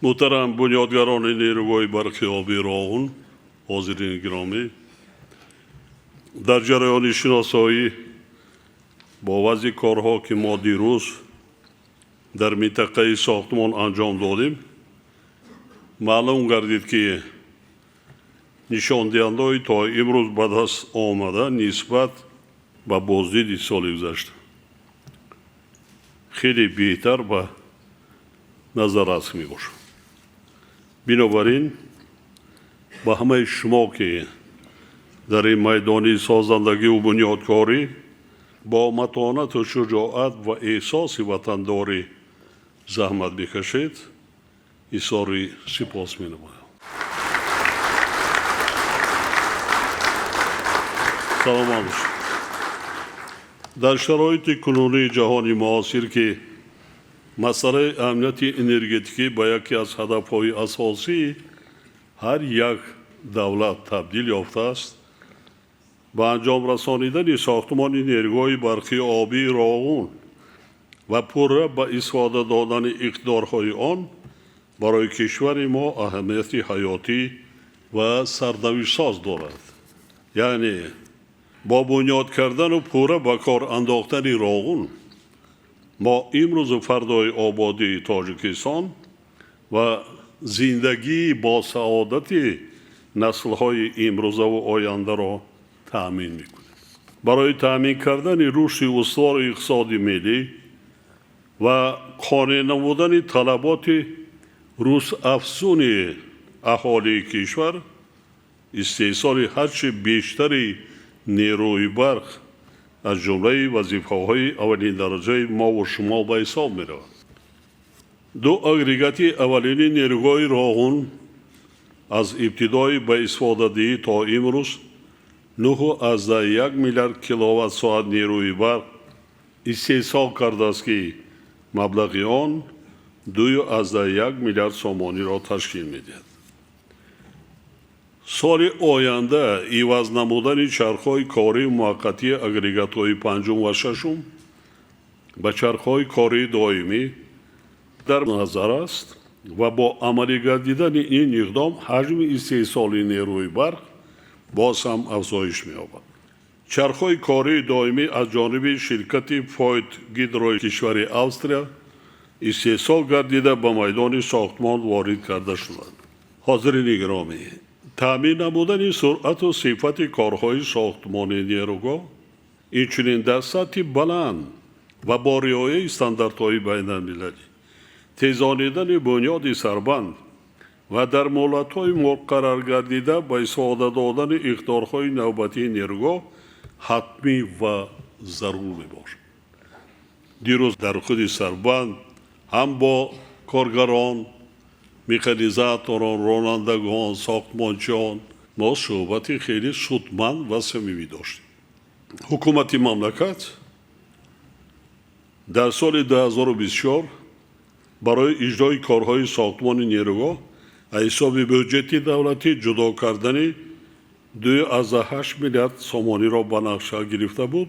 Муҳтарам бунёдгарони нерӯгоҳи барқи обии Роғун, ҳозирини гиромӣ, дар ҷараёни шиносоӣ бо вазъи корҳо, ки мо дирӯз дар минтақаи сохтмон анҷом додем, маълум гардид, ки нишондиҳандаҳои то имрӯз ба даст омада нисбат ба боздиди соли гузашта хеле беҳтар ба назаррас мебошад. Бинобар ин ба ҳамаи шумо, ки дар ин майдони созандагиву бунёдкорӣ бо матонату шуҷоат ва эҳсоси ватандорӣ заҳмат мекашед, изҳори сипос менамоям. Саломат бошед. Дар шароити кунунии ҷаҳони муосир, ки масъалаи амнияти энергетикӣ ба яке аз ҳадафҳои асосии ҳар як давлат табдил ёфтааст, ба анҷом расонидани сохтмони нерӯгоҳи барқи обии Роғун ва пурра ба истифода додани иқтидорҳои он барои кишвари мо аҳамияти ҳаётӣ ва сарнавиштсоз дорад. Яъне бо бунёд кардану пурра ба кор андохтани Роғун мо имрӯзу фардои ободии Тоҷикистон ва зиндагии босаодати наслҳои имрӯзаву ояндаро таъмин мекунем. Барои таъмин кардани рушди устувори иқтисоди миллӣ ва қонеъ намудани талаботи рӯзафзуни аҳолии кишвар, истеҳсоли ҳарчи бештари нерӯи барқ аз ҷумлаи вазифаҳои аввалиндараҷаи мову шумо ба ҳисоб меравад. Ду агрегати аввалини нерӯгоҳи Роғун аз ибтидои ба истифодадиҳӣ то имрӯз 9,1 миллиард киловатт-соат нерӯи барқ истеҳсол кардааст, ки маблағи он 2,1 миллиард сомониро ташкил медиҳад. Соли оянда иваз намудани чархҳои кории муваққатии агрегатҳои панҷум ва шашум ба чархҳои кории доимӣ дар назар аст ва бо амалӣ гардидани ин иқдом ҳаҷми истеҳсоли нерӯи барқ боз ҳам афзоиш меёбад. Чархҳои кории доимӣ аз ҷониби ширкати Фойт Гидрои кишвари Австрия истеҳсол гардида, ба майдони сохтмон ворид карда шуданд. Ҳозирини гиромӣ, таъмин намудани суръату сифати корҳои сохтмони нерӯгоҳ, инчунин дар сатҳи баланд ва бо риояи стандартҳои байналмилалӣ тезонидани бунёди сарбанд ва дар муҳлатҳои муқарраргардида ба истифода додани иқтидорҳои навбатии нерӯгоҳ ҳатмӣ ва зарур мебошад. Дирӯз дар худи сарбанд ҳам бо коргарон, механизаторон, ронандагон, сохтмончиён мо суҳбати хеле судманд ва самимӣ доштем. Ҳукумати мамлакат дар соли 2024 барои иҷрои корҳои сохтмони нерӯгоҳ аз ҳисоби бюҷети давлатӣ ҷудо кардани 2,8 миллиард сомониро ба нақша гирифта буд,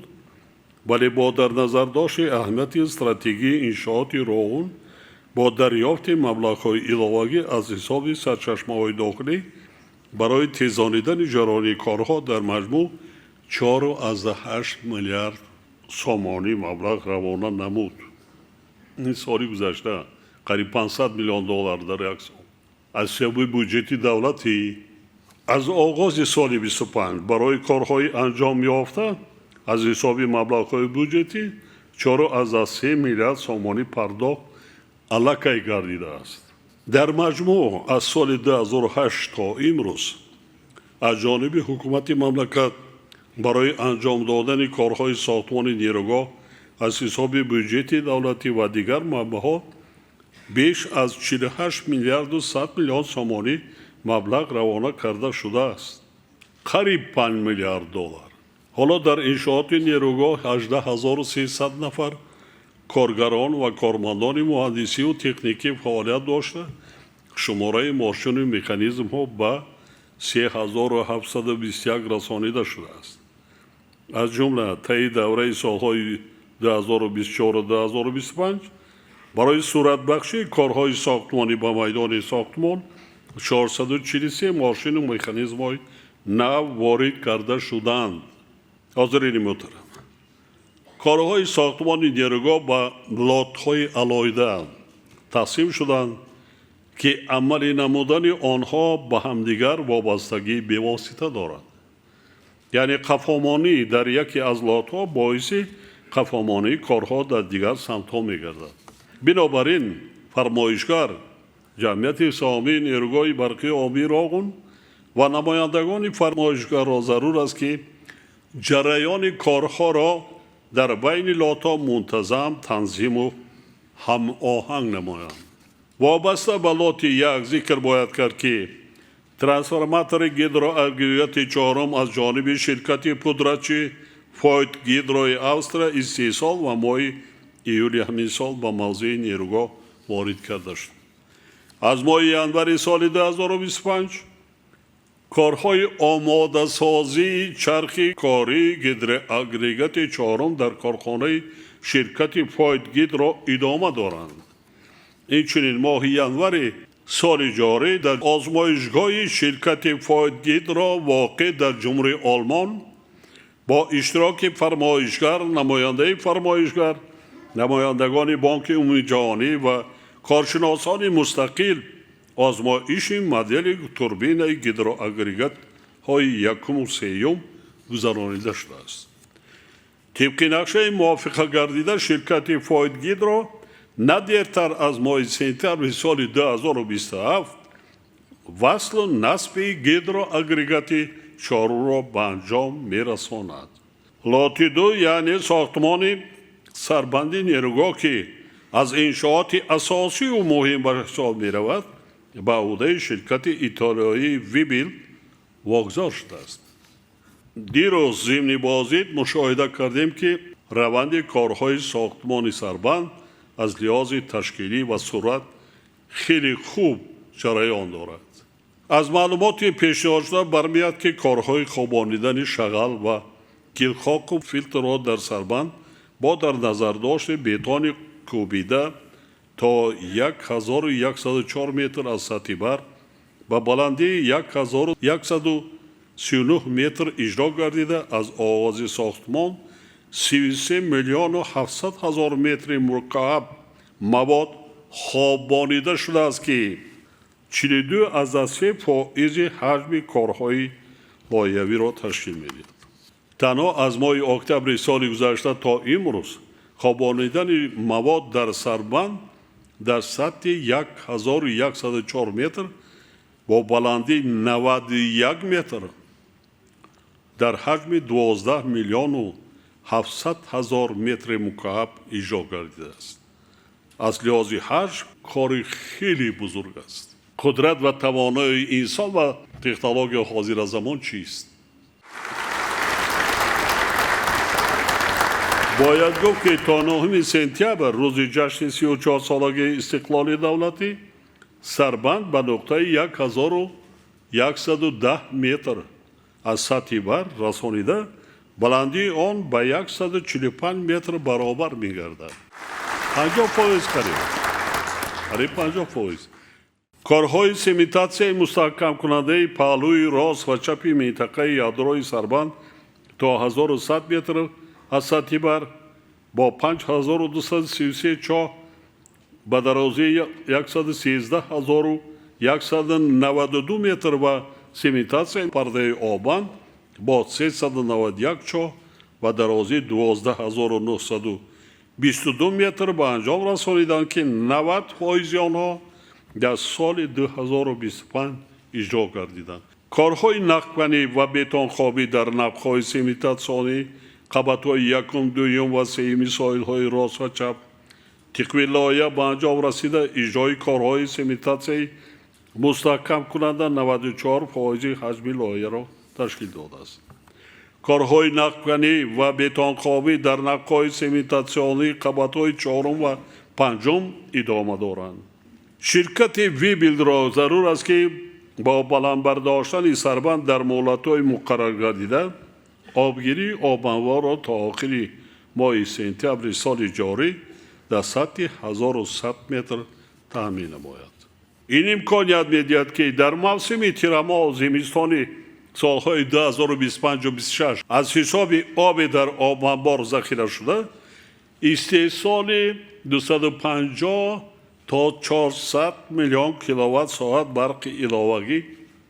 вале бо дар назардошти аҳамияти стратегии иншооти Роғун бо дарёфти маблағҳои иловагӣ аз ҳисоби сарчашмаҳои дохилӣ барои тезонидани ҷараёни корҳо дар маҷмӯъ 4,8 миллиард сомонӣ маблағ равона намуд. Ин соли гузашта қариб 500 миллион доллар дар як сол аз ҳисоби буҷети давлатӣ. Аз оғози соли 25 барои корҳои анҷом ёфта аз ҳисоби маблағҳои буҷетӣ 4,3 миллиард сомонӣ пардохт аллакай гардидааст. Дар маҷмӯъ аз соли 2008 то имрӯз аз ҷониби ҳукумати мамлакат барои анҷом додани корҳои сохтмони нерӯгоҳ аз ҳисоби буҷети давлатӣ ва дигар манбаъҳо беш аз 48 миллиарду 100 миллион сомонӣ маблағ равона карда шудааст, қариб 5 миллиард доллар. Ҳоло дар иншооти нерӯгоҳ 18 300 нафар коргарон ва кормандони муҳандисиву техникӣ фаъолият дошта, шумораи мошину механизмҳо ба 3721 расонида шудааст. Аз ҷумла таи давраи солҳои 2024-2025 Барои суратбахшии корҳои сохтмонӣ ба майдони сохтмон 443 мошину механизмҳои нав ворид карда шуданд. Ҳозирини муҳтарам, корҳои сохтмони нерӯгоҳ ба лотҳои алоҳида тақсим шуданд, ки амалӣ намудани онҳо ба ҳамдигар вобастагии бевосита дорад. Яъне қафомонӣ дар яке аз лотҳо боиси қафомонии корҳо дар дигар самтҳо мегардад. Бинобар ин фармоишгар, ҷамъияти саҳомии нерӯгоҳи барқии обии Роғун ва намояндагони фармоишгарро зарур аст, ки ҷараёни корҳоро дар байни лотҳо мунтазам танзиму ҳамоҳанг намоянд. Вобаста ба лоти як зикр бояд кард, ки трансформатори гидроагрегати чорум аз ҷониби ширкати пудрачи Фойт Гидрои Австрия истеҳсол ва моҳи июли ҳамин сол ба мавзеи нерӯгоҳ ворид карда шуд. Аз моҳи январи соли 2025 корҳои омодасозии чархи кории гидроагрегати чорум дар корхонаи ширкати Фойт Гидро идома доранд. Инчунин моҳи январи соли ҷорӣ дар озмоишгоҳи ширкати Фойт Гидро, воқеъ дар Ҷумҳурии Олмон, бо иштироки фармоишгар, намояндаи фармоишгар, намояндагони Бонки Умумиҷаҳонӣ ва коршиносони мустақил озмоиши модели турбинаи гидроагрегатҳои якуму сеюм гузаронида шудааст. Тибқи нақшаи мувофиқа гардида, ширкати Фойт Гидро на дертар аз моҳи сентябри соли 2027 васлу насби гидроагрегати чорумро ба анҷом мерасонад. Лоти ду, яъне сохтмони сарбанди нерӯгоҳ, ки аз иншооти асосию муҳим ба ҳисоб меравад, ба ӯҳдаи ширкати итолиёии Вибил вогузор шудааст. Дирӯз зимни боздид мушоҳида кардем, ки раванди корҳои сохтмони сарбанд аз лиҳози ташкилӣ ва суръат хеле хуб ҷараён дорад. Аз маълумоти пешниҳодшуда бармеяд, ки корҳои хобонидани шағал ва гилхоку филтрро дар сарбанд бо дар назардошти бетони кӯбида то 1104 метр аз сатҳи баҳр ба баландии 1139 метр иҷро гардида, аз оғози сохтмон 33 миллиону 700 ҳазор метри мукааб мавод хобонида шудааст, ки 42,3% ҳаҷми корҳои лоиҳавиро ташкил медиҳад. Танҳо аз моҳи октябри соли гузашта то имрӯз хобонидани мавод дар сарбанд дар сатҳи 1104 метр бо баландии 91 метр дар ҳаҷми 12 миллиону 700 ҳазор метри мукааб иҷро гардидааст. Аз лиҳози ҳаҷм кори хеле бузург аст. Қудрат ва тавоноии инсон ва технология ҳозира замон чист? Бояд гуфт, ки то 9 сентябр, рӯзи ҷашни 34-солагии истиқлоли давлатӣ, сарбанд ба нуқтаи 1110 метр аз сатҳи баҳр расонида, баландии он ба 145 метр баробар мегардад. 50% қариб 50%. Корҳои сементатсияи мустаҳкамкунандаи паҳлӯи рост ва чапи минтақаи ядрои сарбанд то 1100 метр аз сатҳи баҳр бо 5233 чоҳ ба дарозии 113192 метр ва сементатсияи пардаи оббанд бо 391 чоҳ ва дарозии 12922 метр ба анҷом расониданд, ки 90% онҳо дар соли 2025 иҷро гардиданд. Корҳои нақбканӣ ва бетонхобӣ дар нақбҳои сементатсионӣ қабатҳои якум, дуюм ва сеюми соҳилҳои рост ва чап тибқи лоиҳа ба анҷом расида, иҷрои корҳои сементатсияи мустаҳкамкунанда 94% ҳаҷми лоиҳаро ташкил додааст. Корҳои нақбканӣ ва бетонхобӣ дар нақбҳои сементатсионии қабатҳои чорум ва панҷум идома доранд. Ширкати Вибилдро зарур аст, ки бо баланд бардоштани сарбанд дар муҳлатҳои муқарраргардида обгирии обанворро то охири моҳи сентябри соли ҷорӣ Дар сатҳи 1100 метр таъмин намояд. Ин имконият медиҳад, ки дар мавсими тирамоҳу зимистони солҳои 2025-26 аз ҳисоби оби дар обанбор захира шуда истеҳсоли 250 то 400 миллион киловатт соат барқи иловагӣ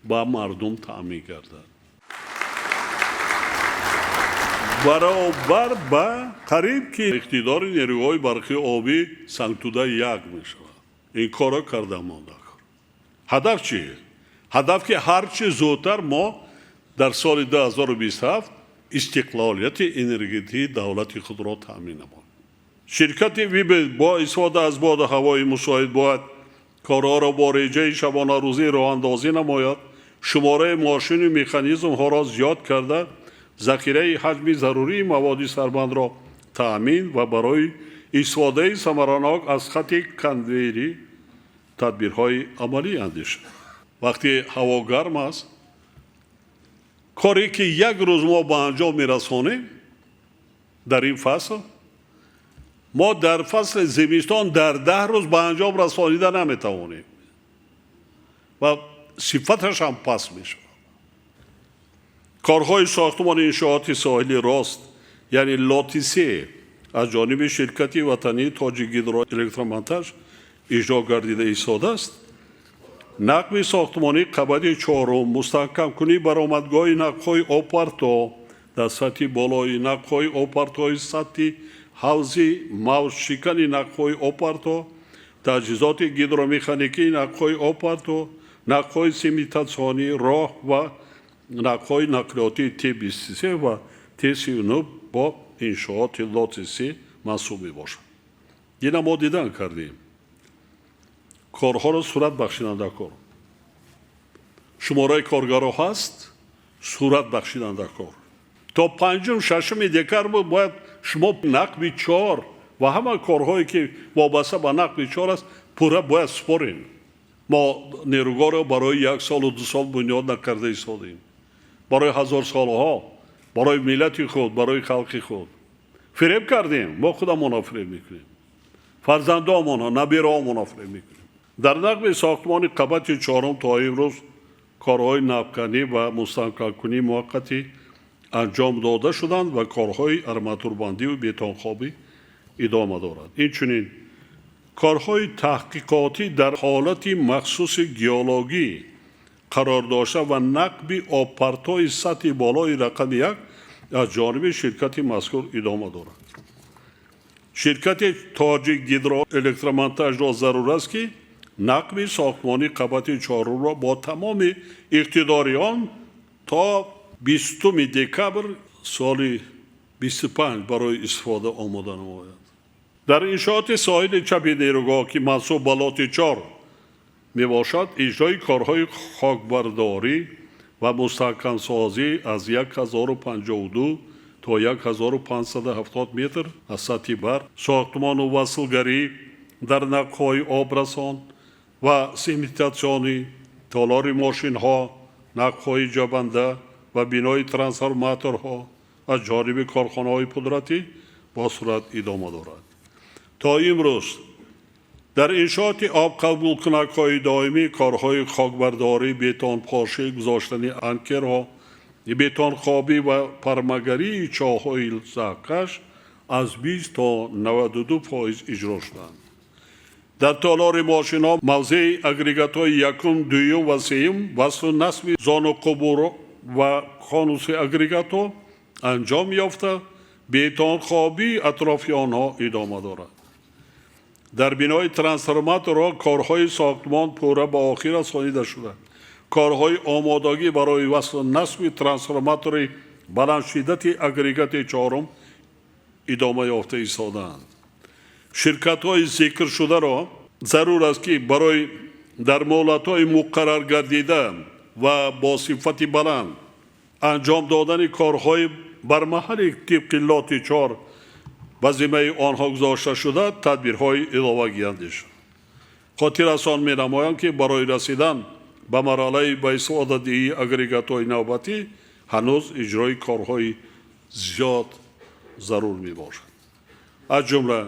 ба мардум таъмин гардад, баробар ба қариб ки иқтидори нерӯҳои барқи обӣ Сангтуда 1 мешавад. Ин корро карда монда. Ҳадаф чи? Ҳадаф, ки ҳарчи зудтар мо дар соли 2027 истиқлолияти энергетикии давлати худро таъмин намоем. Ширкати Вибел бо истифода аз боду ҳавои мусоид бояд корҳоро бо реҷаи шабонарӯзӣ роҳандозӣ намояд, шумораи мошину механизмҳоро зиёд карда, захираи ҳаҷми зарурии маводи сарбандро таъмин ва барои истифодаи самаранок аз хати конвейерӣ тадбирҳои амалӣ андешад. Вақте ҳаво гарм аст, коре ки як рӯз мо ба анҷом мерасонем дар ин фасл, мо дар фасли зимистон дар 10 рӯз ба анҷом расонида наметавонем ва сифаташ ҳам паст мешавад. Корҳои сохтмони иншооти соҳили рост, яъне лоти 3, аз ҷониби ширкати ватании Тоҷикгидроэлектромонтаж иҷро гардида истодааст. Нақби сохтмонии қабати чорум, мустаҳкамкунии баромадгоҳи нақбҳои обпарто дар сатҳи болои нақбҳои обпартои сатҳи ҳавзи мавҷшикани нақбҳои обпарто, таҷҳизоти гидромеханикии нақбҳои обпарто, нақбҳои сементатсионӣ, роҳ ва нақбҳои нақлиётии Т-23 ва Т-39 бо иншооти лоти 3 мансуб мебошад. Ина мо дидан кардем. Корҳоро сурат бахшидан дар кор, шумораи коргаро ҳаст, сурат бахшидан дар кор. То 5-6 декабр бояд шумо нақби 4 ва ҳама корҳое, ки вобаста ба нақби 4 аст, пурра бояд супорем. Мо нерӯгоҳро барои як солу 2 сол бунёд накарда истодем, барои ҳазорсолаҳо, барои миллати худ, барои халқи худ. Фиреб кардем, мо худамонро фиреб мекунем, фарзандомонро, набираомонро фиреб мекунем. Дар нақби сохтмони қабати чорум то имрӯз корҳои нақбканӣ ва мустаҳкамкунии муваққатӣ анҷом дода шуданд ва корҳои арматурбандиву бетонхобӣ идома дорад. Инчунин корҳои таҳқиқотӣ дар ҳолати махсуси геологӣ қарор дошта ва нақби обпартои сатҳи болои рақами 1 аз ҷониби ширкати мазкур идома дорад. Ширкати Тоҷик Гидроэлектромонтажро зарур аст, ки нақби сохтмонии қабати чорумро бо тамоми иқтидори он то 20 декабр соли 25 барои истифода омода намояд. Дар иншооти соҳили чапи нерӯгоҳ, ки мансуб ба лоти 4 мебошад, иҷрои корҳои хокбардорӣ ва мустаҳкамсозӣ аз 1052 то 1570 метр аз сатҳи баҳр, сохтмону васлгарӣ дар нақбҳои обрасон ва сементатсионӣ, толори мошинҳо, нақбҳои ҷабанда ва бинои трансформаторҳо аз ҷониби корхонаҳои пудратӣ бо суръат идома дорад. То имрӯз дар иншооти обқабулкунакҳои доимӣ корҳои хокбардорӣ, бетонпошӣ, гузоштани анкерҳо, бетонхобӣ ва пармагарии чоҳҳои заҳкаш аз 20 то 92% иҷро шуданд. Дар толори мошинҳо мавзеи агрегатҳои якум, дуюм ва сеюм, васлу насби зонуқубур ва конуси агрегатҳо анҷом ёфта, бетонхобии атрофи онҳо идома дорад. Дар бинои трансформаторҳо корҳои сохтмон пурра ба охир расонида шуда, корҳои омодагӣ барои васлу насби трансформатори баландшиддати агрегати чорум идома ёфта истодаанд. Ширкатҳои зикршударо зарур аст, ки барои дар муҳлатҳои муқаррар гардида ва бо сифати баланд анҷом додани корҳои бармаҳали тибқи лоти 4 ба зиммаи онҳо гузошта шуда, тадбирҳои иловагӣ андешанд. Хотиррасон менамоям, ки барои расидан ба марҳилаи ба истифодадиҳии агрегатҳои навбатӣ ҳанӯз иҷрои корҳои зиёд зарур мебошад, аз ҷумла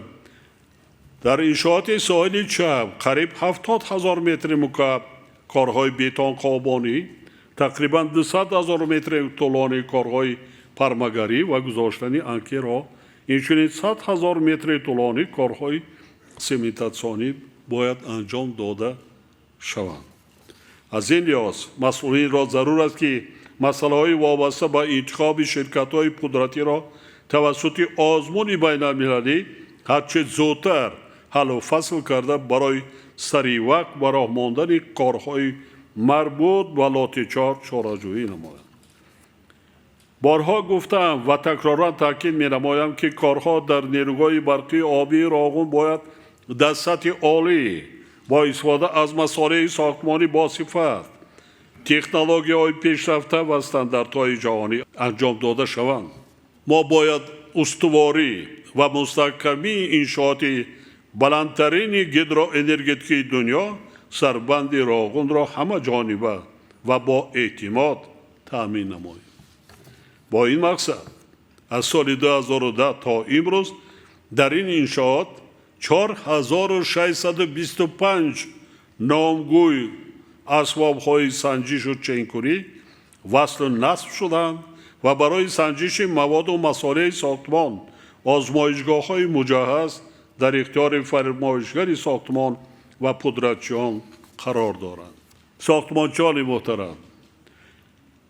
Дар иншооти соҳили чап қариб 70 000 метри мукааб корҳои бетонқобонӣ, тақрибан 200 000 метри тӯлонии корҳои пармагарӣ ва гузоштани анкерҳо, инчунин 100 000 метри тӯлонии корҳои сементатсионӣ бояд анҷом дода шаванд. Аз ин лиҳоз масъулинро зарур аст, ки масъалаҳои вобаста ба интихоби ширкатҳои пудратиро тавассути озмуни байналмилалӣ ҳарчи зудтар ҳаллу фасл карда, барои саривақт ба роҳ мондани корҳои марбут ба лоти 4 чораҷӯӣ намоянд. Борҳо гуфтаам ва такроран таъкид менамоям, ки корҳо дар нерӯгоҳи барқии обии Роғун бояд дар сатҳи олӣ бо истифода аз масолеҳи сохтмонӣ босифат, технологияҳои пешрафта ва стандартҳои ҷаҳонӣ анҷом дода шаванд. Мо бояд устуворӣ ва мустаҳкамии иншооти баландтарини гидроэнергетикии дунё, сарбанди Роғунро ҳамаҷониба ва бо эътимод таъмин намоем. Бо ин мақсад аз соли 2010 то имрӯз дар ин иншоот 4625 номгӯй асбобҳои санҷишу ченкунӣ васлу насб шуданд ва барои санҷиши маводу масолеҳи сохтмон озмоишгоҳҳои муҷаҳҳаз дар ихтиёри фармоишгари сохтмон ва пудратчиён қарор доранд. Сохтмончиёни муҳтарам,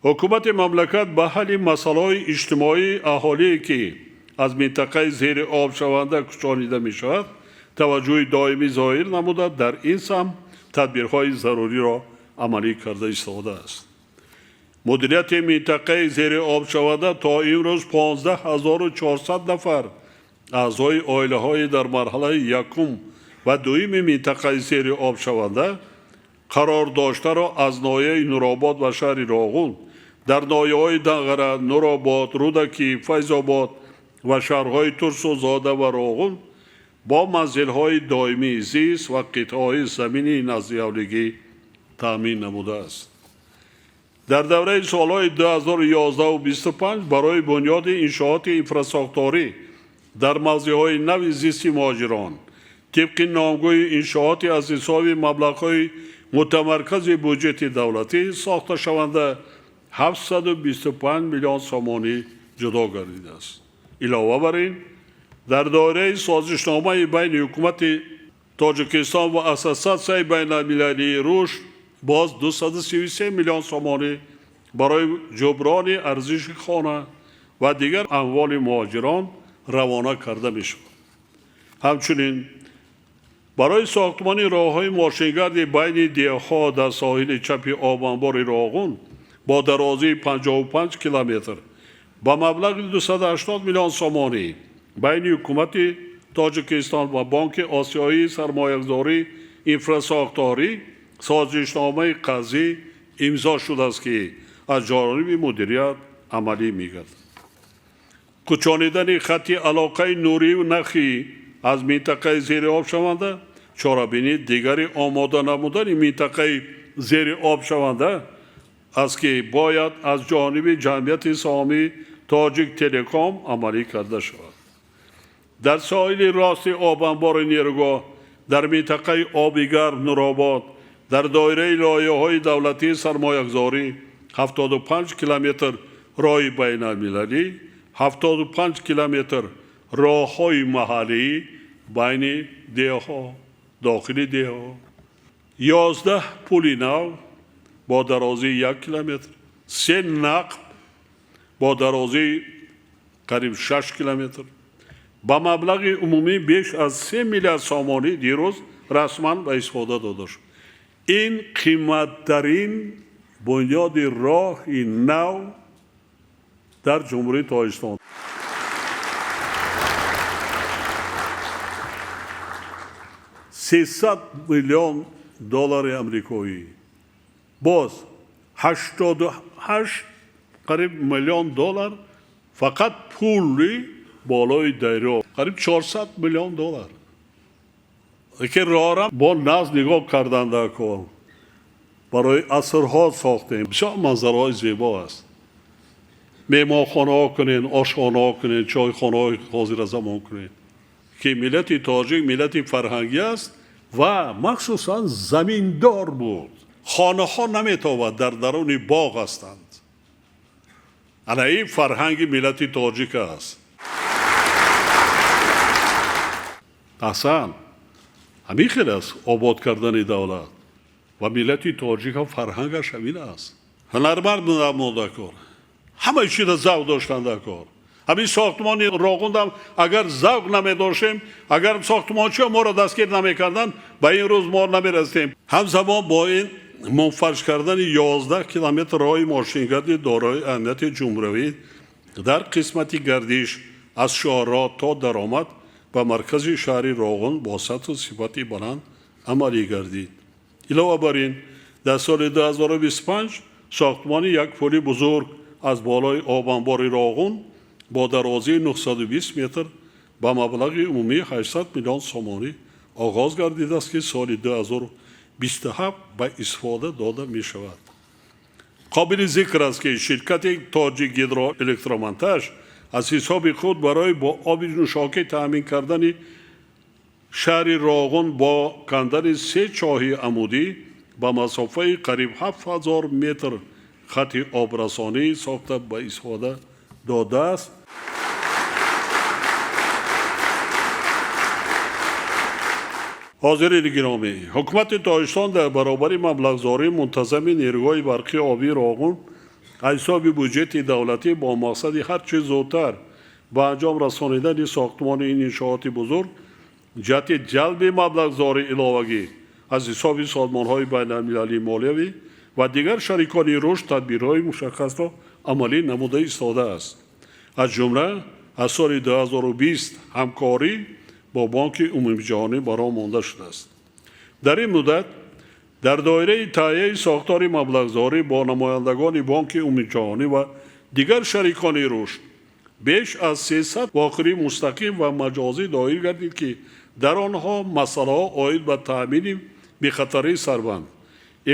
ҳукумати мамлакат ба ҳалли масъалаҳои иҷтимоии аҳолие, ки аз минтақаи зери обшаванда кӯчонида мешавад, таваҷҷӯҳи доимӣ зоҳир намуда, дар ин самт тадбирҳои заруриро амалӣ карда истодааст. Мудирияти минтақаи зери обшаванда то имрӯз 15 400 нафар аъзои оилаҳои дар марҳалаи якум ва дуюми минтақаи зери обшаванда қарор доштаро аз ноҳияи Нуробод ва шаҳри Роғун, дар ноҳияҳои Данғара, Нуробод, Рӯдакӣ, Файзобод ва шаҳрҳои Турсунзода ва Роғун бо манзилҳои доимии зист ва қитъаҳои замини наздиҳавлигӣ таъмин намудааст. Дар давраи солҳои 2011-25 барои бунёди иншооти инфрасохторӣ дар мавзеъҳои нави зисти муҳоҷирон тибқи номгӯи иншооти аз ҳисоби маблағҳои мутамаркази буҷети давлатӣ сохташаванда 725 миллион сомонӣ ҷудо гардидааст. Илова бар ин, дар доираи созишномаи байни ҳукумати Тоҷикистон ва Ассотсиатсияи байналмилалии рушд боз 233 миллион сомонӣ барои ҷуброни арзиши хона ва дигар амволи муҳоҷирон равона карда мешавад. Ҳамчунин барои сохтмони роҳҳои мошингарди байни деҳҳо дар соҳили чапи обанбори Роғун бо дарозии 55 километр ба маблағи 280 миллион сомонӣ байни ҳукумати Тоҷикистон ва Бонки Осиёии сармоягузории инфрасохторӣ созишномаи қарзӣ имзо шудааст, ки аз ҷониби мудирият амалӣ мегардад. Кӯчонидани хатти алоқаи нурию нахӣ аз минтақаи зери обшаванда чорабинии дигари омода намудани минтақаи зери обшаванда аст, ки бояд аз ҷониби ҷамъияти саҳомии Тоҷик Телеком амалӣ карда шавад. Дар соҳили рости обанбори нерӯгоҳ, дар минтақаи оби гарм Нуробод, дар доираи лоиҳаҳои давлатии сармоягузорӣ 75 километр роҳи байналмилалӣ, 75 километр роҳҳои маҳаллӣ байни деҳҳо, дохили деҳҳо, 11 пули нав бо дарозии 1 километр, се нақб бо дарозии қариб 6 километр ба маблағи умумӣ беш аз 3 миллиард сомонӣ дирӯз расман ба истифода дода шуд. Ин қиматтарин бунёди роҳи нав дар Ҷумҳурии Тоҷикистон. 300 миллион доллари амрикоӣ, боз 88 қариб миллион доллар фақат пули болои дарё, қариб 400 миллион доллар. Ки роҳра бо нағз нигоҳ кардан дар кор барои асрҳо сохтем. Бисёр манзараҳои зебо аст. Меҳмонхонаҳо кунед, ошхонаҳо кунед, чойхонаҳои ҳозиразамон кунед. Ки миллати тоҷик миллати фарҳангӣ аст ва махсусан заминдор буд. Хонаҳо наметобад, дар даруни боғ ҳастанд. Ана ин фарҳанги миллати тоҷик аст. Аҳсан, ҳамин хел аст обод кардани давлат ва миллати тоҷик ҳам фарҳангаш ҳамин аст. Ҳунарманд буданд дар кор, ҳамаи чиза завқ доштанд дар кор. Ҳамин сохтмони Роғундам агар завқ намедоштем, агар сохтмончиҳо моро дастгир намекарданд, ба ин рӯз мо намерасидем. Ҳамзамон бо ин мунфаҷ кардани 11 километр роҳи мошингарди дорои аҳамияти ҷумҳуриявӣ дар қисмати гардиш аз шоҳроҳ то даромад ба маркази шаҳри Роғун бо сатҳу сифати баланд амалӣ гардид. Илова бар ин, дар соли 2025 сохтмони як пули бузург аз болои обанбори Роғун бо дарозии 920 метр ба маблағи умумии 800 миллион сомонӣ оғоз гардидааст, ки соли 2027 ба истифода дода мешавад. Қобили зикр аст, ки ширкати Тоҷик Гидроэлектромонтаж аз ҳисоби худ барои бо оби нӯшокӣ таъмин кардани шаҳри Роғун бо кандани се чоҳи амудӣ ба масофаи қариб 7000 метр хати обрасонӣ сохта ба истифода додааст. Ҳозирини гиромӣ, ҳукумати Тоҷикистон дар баробари маблағгузории мунтазами нерӯгоҳи барқи обии Роғун аз ҳисоби буҷети давлатӣ бо мақсади ҳарчи зудтар ба анҷом расонидани сохтмони ин иншооти бузург ҷиҳати ҷалби маблағгузории иловагӣ аз ҳисоби созмонҳои байналмилалии молиявӣ ва дигар шарикони рушд тадбирҳои мушаххасро амалӣ намуда истодааст. Аз ҷумла аз соли 2020 ҳамкорӣ бо Бонки Умумиҷаҳонӣ ба роҳ монда шудааст. Дар ин муддат дар доираи таҳияи сохтори маблағгузорӣ бо намояндагони Бонки Умумиҷаҳонӣ ва дигар шарикони рушд беш аз 300 вохӯрии мустақим ва маҷозӣ доир гардид, ки дар онҳо масъалаҳо оид ба таъмини бехатарии сарбанд,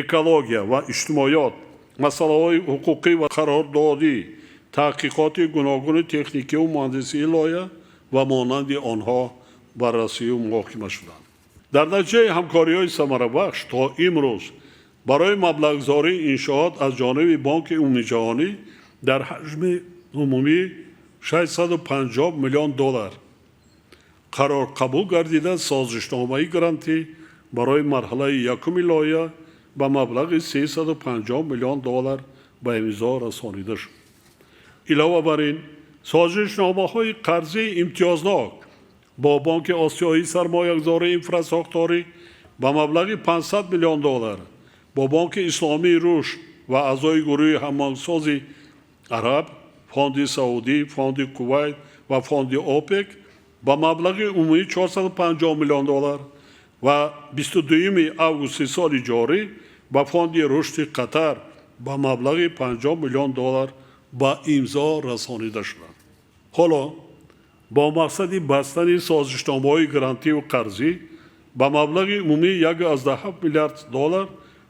экология ва иҷтимоиёт, масъалаҳои ҳуқуқӣ ва қарордодӣ, таҳқиқоти гуногуни техникию муҳандисии лоиҳа ва монанди онҳо баррасию муҳокима шуданд. Дар натиҷаи ҳамкориҳои самарабахш то имрӯз барои маблағгузории иншоот аз ҷониби Бонки Умумиҷаҳонӣ дар ҳаҷми умумии 650 миллион доллар қарор қабул гардида, созишномаи грантӣ барои марҳилаи якуми лоиҳа ба маблағи 350 миллион доллар ба имзо расонида шуд. Илова бар ин, созишномаҳои қарзии имтиёзнок бо Бонки Осиёии сармоягузории инфрасохторӣ ба маблағи 500 миллион доллар, бо Бонки Исломии рушд ва аъзои гурӯҳи ҳамоҳангсози араб, Фонди Саудӣ, Фонди Кувайт ва Фонди ОПЕК ба маблағи умумии 450 миллион доллар ва 22 августи соли ҷорӣ ба Фонди рушди Қатар ба маблағи 50 миллион доллар ба имзо расонида шуданд. Ҳоло бо мақсади бастани созишномаҳои грантиву қарзӣ ба маблағи умумии 1,7 миллиард доллар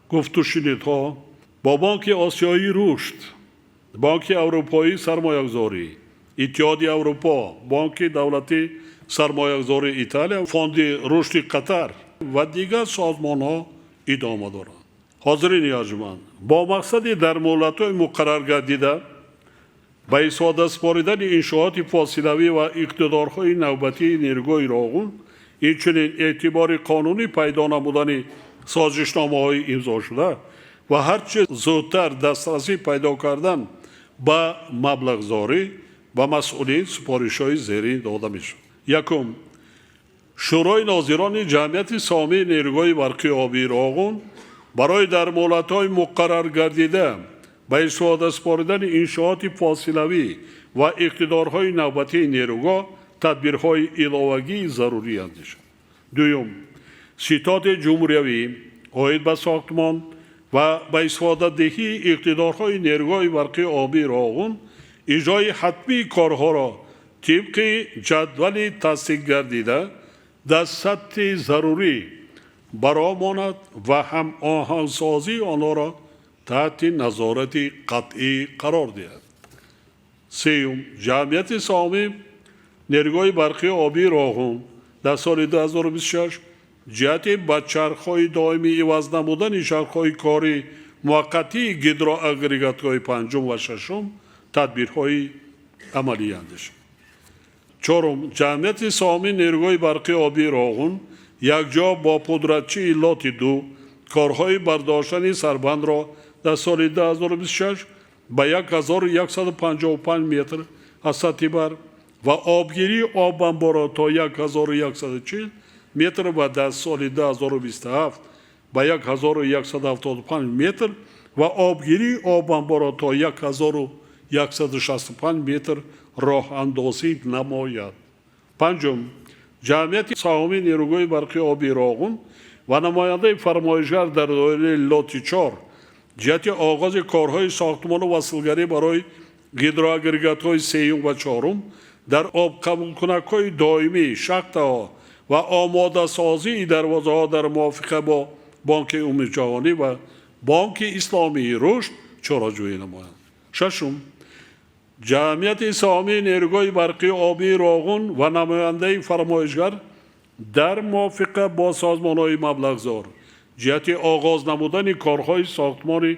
гуфтушунидҳо бо Бонки Осиёии рушд, Бонки Аврупоии сармоягузорӣ, Иттиҳоди Аврупо, Бонки давлатии сармоягузории Италия, Фонди рушди Қатар ва дигар созмонҳо идома доранд. Ҳозирини арҷманд, бо мақсади дар муҳлатҳои муқаррар гардида ба истифода супоридани иншооти фосилавӣ ва иқтидорҳои навбатии нерӯгоҳи Роғун, инчунин эътибори қонунӣ пайдо намудани созишномаҳои имзошуда ва ҳарчи зудтар дастрасӣ пайдо кардан ба маблағгузорӣ ба масъулин супоришҳои зерин дода мешавад. Якум, Шӯрои нозирони ҷамъияти саҳомии нерӯгоҳи барқи обии Роғун барои дар муҳлатҳои муқаррар гардида ба истифода супоридани иншооти фосилавӣ ва иқтидорҳои навбатии нерӯгоҳ тадбирҳои иловагии зарурӣ андешад. Дуюм, Ситоди ҷумҳуриявӣ оид ба сохтмон ва ба истифодадиҳии иқтидорҳои нерӯгоҳи барқи обии Роғун иҷрои ҳатмии корҳоро тибқи ҷадвали тасдиқ гардида дар сатҳи зарурӣ бароҳ монад ва ҳамоҳангсозии онҳоро таҳти назорати қатъӣ қарор диҳад. Сеюм, ҷамъияти саҳомии нерӯгоҳи барқи обии Роғун Дар соли 2026 ҷиҳати ба чархҳои доимӣ иваз намудани чархҳои кори муваққатии гидроагрегатҳои панҷум ва шашум тадбирҳои амалӣ андешад. Чорум, ҷамъияти саҳомии нерӯгоҳи барқи обии Роғун якҷо бо пудратчии лоти 2 корҳои бардоштани сарбандро дар соли 2026 ба 1155 метр аз сатҳи баҳр ва обгирии обанборро то 1140 метр ва дар соли 2027 ба 1175 метр ва обгирии обанборро то 1165 метр роҳандозӣ намояд. Панҷум, ҷамъияти саҳомии нерӯгоҳи барқи обии Роғун ва намояндаи фармоишгар дар доираи лоти 4 ҷиҳати оғози корҳои сохтмону васлгарӣ барои гидроагрегатҳои сеюм ва чорум дар обқабулкунакҳои доимӣ, шахтаҳо ва омодасозии дарвозаҳо дар мувофиқа бо Бонки Умумиҷаҳонӣ ва Бонки Исломии Рушд чораҷӯӣ намоянд. Шашум, ҷамъияти саҳомии нерӯгоҳи барқи обии Роғун ва намояндаи фармоишгар дар мувофиқа бо созмонҳои маблағзор ҷиҳати оғоз намудани корҳои сохтмони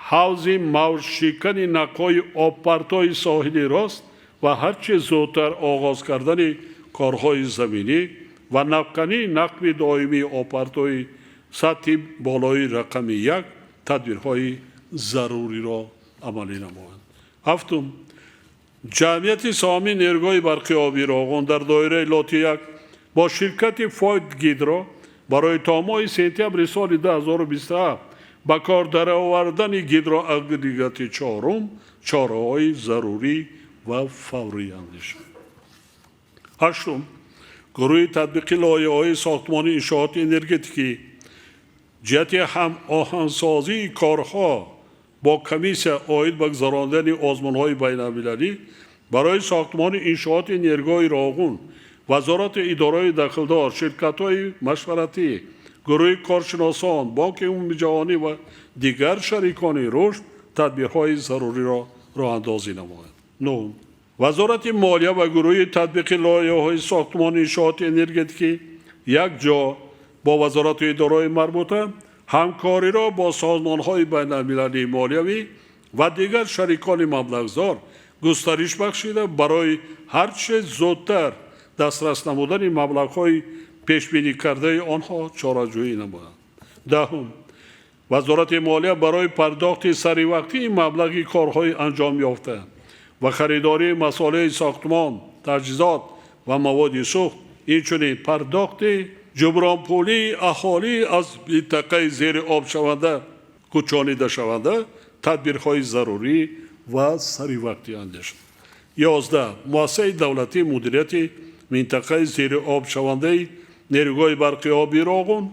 ҳавзи мавҷшикани нақҳои обпартои соҳили рост ва ҳарчи зудтар оғоз кардани корҳои заминӣ ва навкании нақби доимии обпартои сатҳи болои рақами 1 тадбирҳои заруриро амалӣ намоянд. Ҳафтум, ҷамъияти саҳомии нерӯгоҳи барқи обии Роғун дар доираи лоти 1 бо ширкати Фойт Гидро барои то моҳи сентябри соли 2027 ба кор даровардани гидроагрегати чорум чораҳои зарурӣ ва фаврӣ андешад. Ҳаштум, гурӯҳи татбиқи лоиҳаҳои сохтмони иншооти энергетикӣ ҷиҳати ҳамоҳангсозии корҳо бо комиссия оид ба гузарондани озмунҳои байналмилалӣ барои сохтмони иншооти нерӯгоҳи Роғун, вазорату идораҳои дахлдор, ширкатҳои машваратӣ, гурӯҳи коршиносон, Бонки Умумиҷаҳонӣ ва дигар шарикони рушд тадбирҳои заруриро роҳандозӣ намояд. Нуҳум, Вазорати молия ва гурӯҳи татбиқи лоиҳаҳои сохтмони иншооти энергетикӣ якҷо бо вазорату идораҳои марбута ҳамкориро бо созмонҳои байналмилалии молиявӣ ва дигар шарикони маблағзор густариш бахшида барои ҳарчи зудтар дастрас намудани маблағҳои пешбинӣ кардаи онҳо чораҷӯӣ намоянд. Даҳум, Вазорати молия барои пардохти саривақтии маблағи корҳои анҷом ёфта ва харидории масолеҳи сохтмон, таҷҳизот ва маводи сӯхт, инчунин пардохти ҷубронпулии аҳолӣ аз минтақаи зери обшаванда кӯчонидашаванда тадбирҳои зарурӣ ва саривақтӣ андешад. 11, муассисаи давлатии мудирияти минтақаи зери обшавандаи нерӯгоҳи барқи обии Роғун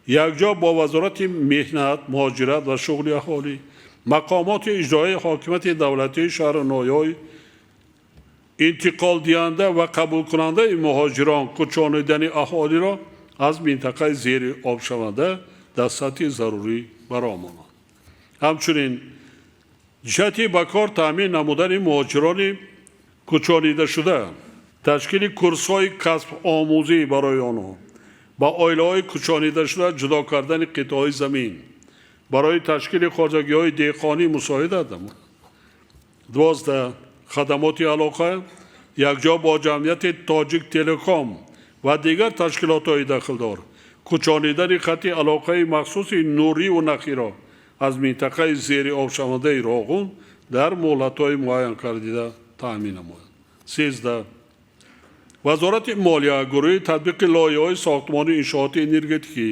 якҷо бо Вазорати меҳнат, муҳоҷират ва шуғли аҳолӣ, мақомоти иҷроияи ҳокимияти давлатии шаҳру ноҳияҳои интиқолдиҳанда ва қабулкунандаи муҳоҷирон кӯчонидани аҳолиро аз минтақаи зери обшаванда дар сатҳи зарурӣ баромонанд. Ҳамчунин ҷиҳати ба кор таъмин намудани муҳоҷирони кӯчонидашуда, ташкили курсҳои касбомӯзӣ барои онҳо, ба оилаҳои кӯчонидашуда ҷудо кардани қитъаҳои замин барои ташкили хоҷагиҳои деҳқонӣ мусоидат намояд. 12, хадамоти алоқа якҷо бо ҷамъияти Тоҷик Телеком ва дигар ташкилотҳои дахлдор кӯчонидани хати алоқаи махсуси нуриву нахиро аз минтақаи зери обшавандаи Роғун дар муҳлатҳои муайянкардида таъмин намояд. 13, Вазорати молия, гурӯҳи татбиқи лоиҳаҳои сохтмони иншооти энергетикӣ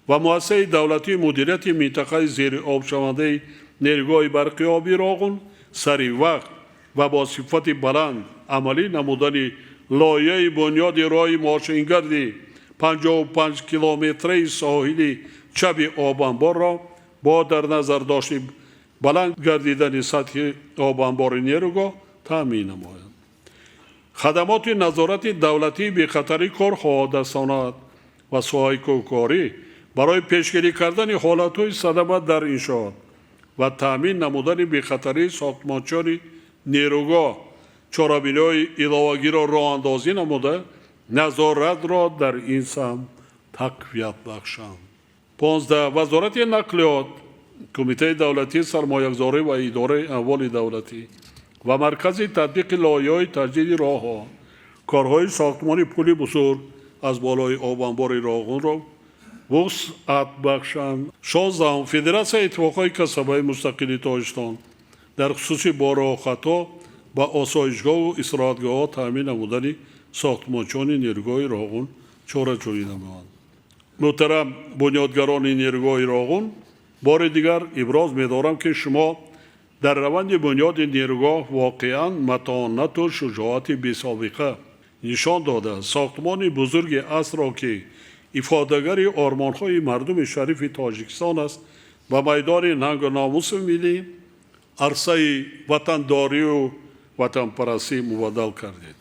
ва муассисаи давлатии мудирияти минтақаи зери обшавандаи нерӯгоҳи барқи обии Роғун сари вақт ва бо сифати баланд амалӣ намудани лоиҳаи бунёди роҳи мошингарди 55 километраи соҳили чаби обанборро бо дар назар дошти баланд гардидани сатҳи обанбори нерӯгоҳ таъмин намояд. Хадамоти назорати давлатии бехатарии корҳо дар саноат ва соҳаи кӯҳкорӣ барои пешгирӣ кардани ҳолатҳои садама дар иншоот ва таъмин намудани бехатарии сохтмончиёни нерӯгоҳ чорабиниҳои иловагиро роҳандозӣ намуда Назоратро дар ин самт тақвият бахшанд. 15. Вазорати нақлиёт, Кумитаи давлатии сармоягузорӣ ва идораи амволи давлатӣ ва Маркази татбиқи лоиҳаҳои таҷдиди роҳҳо корҳои сохтмони пули бузург аз болои обанбори Роғунро вусъат бахшанд. 16. Федератсияи иттифоқҳои касабаи мустақили Тоҷикистон дар хусуси бо роҳхатҳо ба осоишгоҳу истироҳатгоҳҳо таъмин намудани сохтмончиёни нерӯгоҳи Роғун чораҷӯӣ намоянд. Муҳтарам бунёдгарони нерӯгоҳи Роғун, бори дигар иброз медорам, ки шумо дар раванди бунёди нерӯгоҳ воқеан матонату шуҷоати бесобиқа нишон дода, сохтмони бузурги асрро, ки ифодагари ормонҳои мардуми шарифи Тоҷикистон аст, ба майдони нангу номуси миллӣ, арсаи ватандорию ватанпарастӣ мубаддал кардед.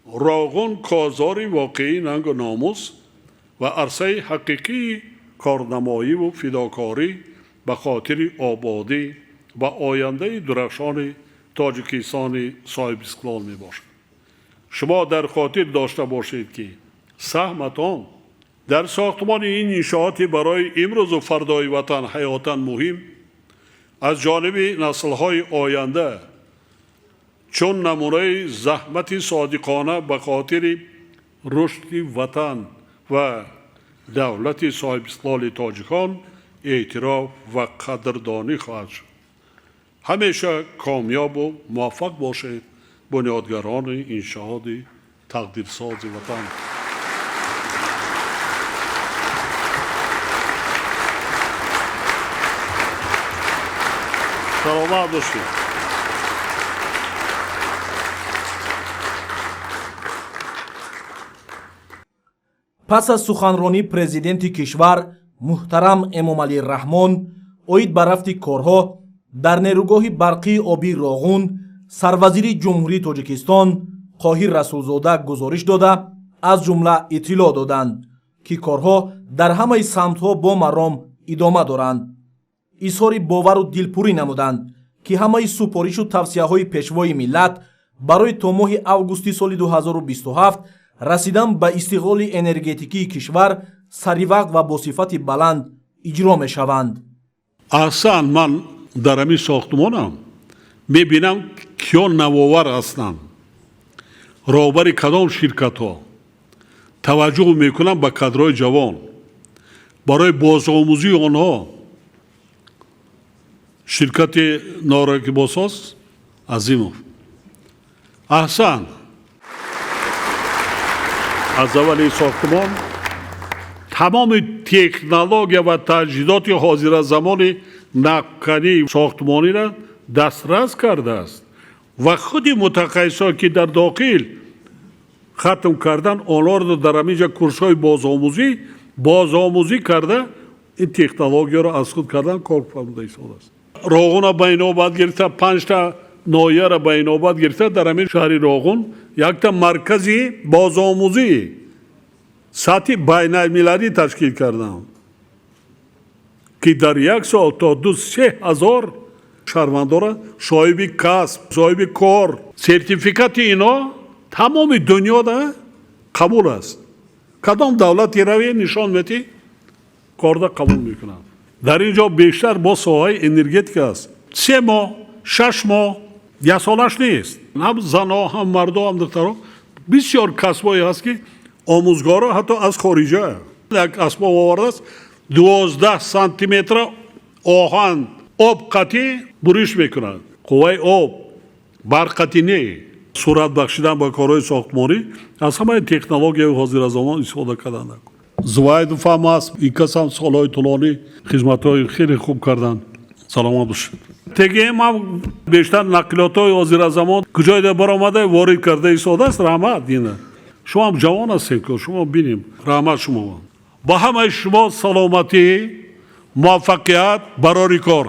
Роғун козори воқеии нангу номус ва арсаи ҳақиқии корнамоиву фидокорӣ ба хотири ободӣ ва ояндаи дурахшони Тоҷикистони соҳибистиқлол мебошад. Шумо дар хотир дошта бошед, ки саҳматон дар сохтмони ин иншооти барои имрӯзу фардои ватан ҳаётан муҳим аз ҷониби наслҳои оянда чун намунаи заҳмати содиқона ба хотири рушди ватан ва давлати соҳибистиқлоли тоҷикон эътироф ва қадрдонӣ хоҳад шуд. Ҳамеша комёбу муваффақ бошед, бунёдгарони иншооти тақдирсози ватан. Саломат бошед. Пас аз суханронии президенти кишвар муҳтарам Эмомалӣ Раҳмон оид ба рафти корҳо дар нерӯгоҳи барқии обии Роғун, сарвазири Ҷумҳурии Тоҷикистон Қоҳир Расулзода гузориш дода, аз ҷумла иттилоъ доданд, ки корҳо дар ҳамаи самтҳо бо маром идома доранд. Изҳори бовару дилпурӣ намуданд, ки ҳамаи супоришу тавсияҳои пешвои миллат барои то моҳи августи соли 2027 расидан ба истиқлоли энергетикии кишвар саривақт ва бо сифати баланд иҷро мешаванд. Аҳсан, ман дар ҳамин сохтмонам мебинам, киё навовар ҳастанд, роҳбари кадом ширкатҳо. Таваҷҷӯҳ мекунам ба кадрҳои ҷавон барои бозомӯзии онҳо. Ширкати норакибосоз Азимов, аҳсан, аз аввали сохтмон тамоми технология ва таҷҳизоти ҳозиразамони нақбкании сохтмониро дастрас кардааст ва худи мутахассисон, ки дар дохил хатм кардан, онҳоро дар ҳамин ҷа курсҳои бозомӯзӣ карда, ин технологияро аз худ кардан кор фармуда истодааст. Роғунро ба инобат гирифта, панҷта ноҳияро ба инобат гирифта, дар ҳамин шаҳри Роғун якта маркази бозомӯзӣ сатҳи байналмилалӣ ташкил кардам, ки дар як сол то 2-3 ҳазор шаҳрвандора соҳиби касб, соҳиби кор, сертификати ино тамоми дунёда қабул аст. Кадом давлати раве нишон метӣ, корда қабул мекунанд. Дар ин ҷо бештар бо соҳаи энергетика аст. 3 моҳ, 6 моҳ, як солаш нест. Ҳам зано, ҳам мардо, ҳам духтаро бисёр касбҳое ҳаст, ки омӯзгоро ҳатто аз хориҷа як асбоб овардааст, 12 сантиметра оҳан об қатъӣ буриш мекунад. Қувваи об барқ қатъӣ не. Сурат бахшидан ба корҳои сохтмонӣ аз ҳамаи технологияи ҳозиразамон истифода кардан. Зувайдов ҳам аст, ин кас ҳам солҳои тӯлонӣ хизматҳои хеле хуб карданд. Саломат бошед. ТГМ ҳам бештар нақлиётҳои ҳозиразамон куҷоида баромада ворид карда истодааст. Раҳмат, ина шумо ҳам ҷавон ҳастед, шумо бинем. Раҳмат шумо. Ба ҳамаи шумо саломатӣ, муваффақият, барори кор.